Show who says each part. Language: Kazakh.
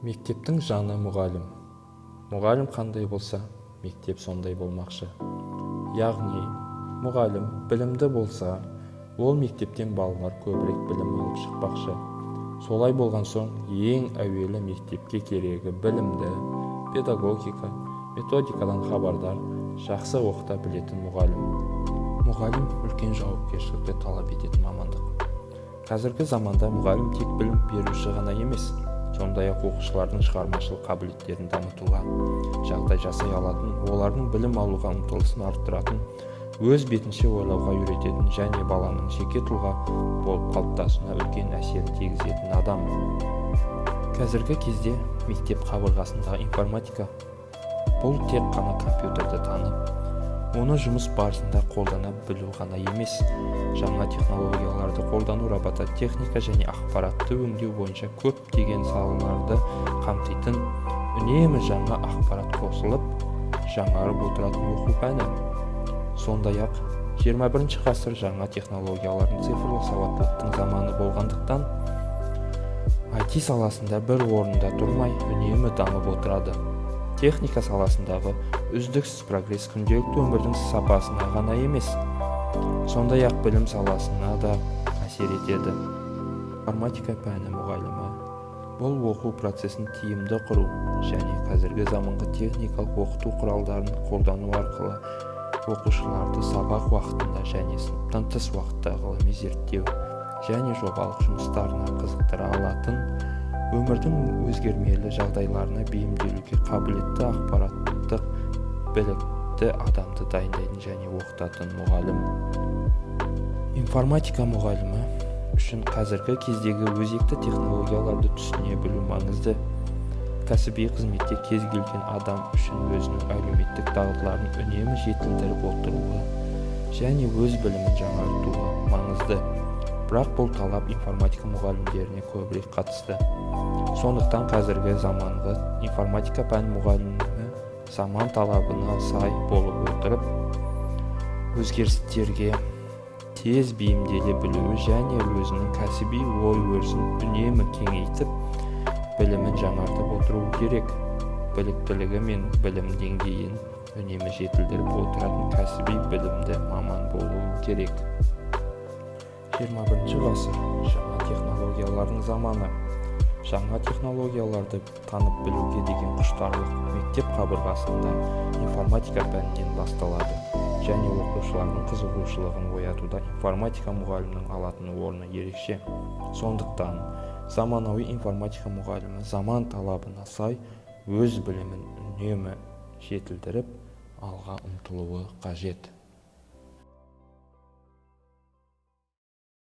Speaker 1: Мектептің жаны – мұғалім. Мұғалім қандай болса, мектеп сондай болмақшы. Яғни мұғалім білімді болса, ол мектептен балалар көбірек білім алып шықпақшы. Солай болған соң, ең әуелі мектепке керегі – білімді, педагогика, методикадан хабардар, жақсы оқыта білетін мұғалім. Мұғалім – үлкен жауапкершілікті талап ететін мамандық. Қазіргі заманда мұғалім тек білім беруші ғана емес, сондай-ақ оқушылардың шығармашылық қабілеттерін дамытуға жағдай жасай алатын, олардың білім алуға ұмтылысын арттыратын, өз бетінше ойлауға үйрететін және баланың жеке тұлға болып қалыптасуына үлкен әсерін тигізетін адам. Қазіргі кезде мектеп қабырғасындағы информатика – бұл тек қана компьютерді танып, оны жұмыс барысында қолдана білу ғана емес, жаңа технологияларды қолдану, робототехника және ақпаратты өңдеу бойынша көптеген салаларды қамтитын, үнемі жаңа ақпарат қосылып, жаңарып отыратын оқу пәні. Сондай-ақ 21 ғасыр жаңа технологиялардың, цифрлық сауаттылықтың заманы болғандықтан, IT саласында бір орында тұрмай, үнемі дамып отырады. Техника саласындағы үздіксіз прогресс күнделікті өмірдің сапасына ғана емес, сондай-ақ білім саласына да әсер етеді. Информатика пәні мұғалімі – бұл оқу процесін тиімді құру және қазіргі заманғы техникалық оқыту құралдарын қолдану арқылы оқушыларды сабақ уақытында және сыныптан тыс уақытта ғылыми зерттеу және жобалық жұмыстарына қызықтыра алатын, өмірдің өзгермелі жағдайларына бейімделуге қабілетті, ақпараттық білікті адамды дайындайтын және оқытатын мұғалім. Информатика мұғалімі үшін қазіргі кездегі өзекті технологияларды түсіне білу маңызды. Кәсіби қызметте кез келген адам үшін өзінің әлеуметтік дағдыларын үнемі жетілдіріп отыруы және өз білімін жаңартуы маңызды. Бірақ бұл талап информатика мұғалімдеріне көбірек қатысты. Сондықтан қазіргі заманғы информатика пән мұғалімі заман талабына сай болып отырып, өзгерістерге тез бейімделе білуі және өзінің кәсіби ой-өрісін үнемі кеңейтіп, білімін жаңартып отыруы керек. Біліктілігі мен білім деңгейін үнемі жетілдіріп отыратын кәсіби білімді маман болуы керек. 21 ғасыр – жаңа технологиялардың заманы. Жаңа технологияларды танып білуге деген құштарлық мектеп қабырғасында информатика пәнінен басталады және оқушылардың қызығушылығын оятуда информатика мұғалімінің алатын орны ерекше. Сондықтан заманауи информатика мұғалімі заман талабына сай өз білімін үнемі жетілдіріп, алға ұмтылуы қажет.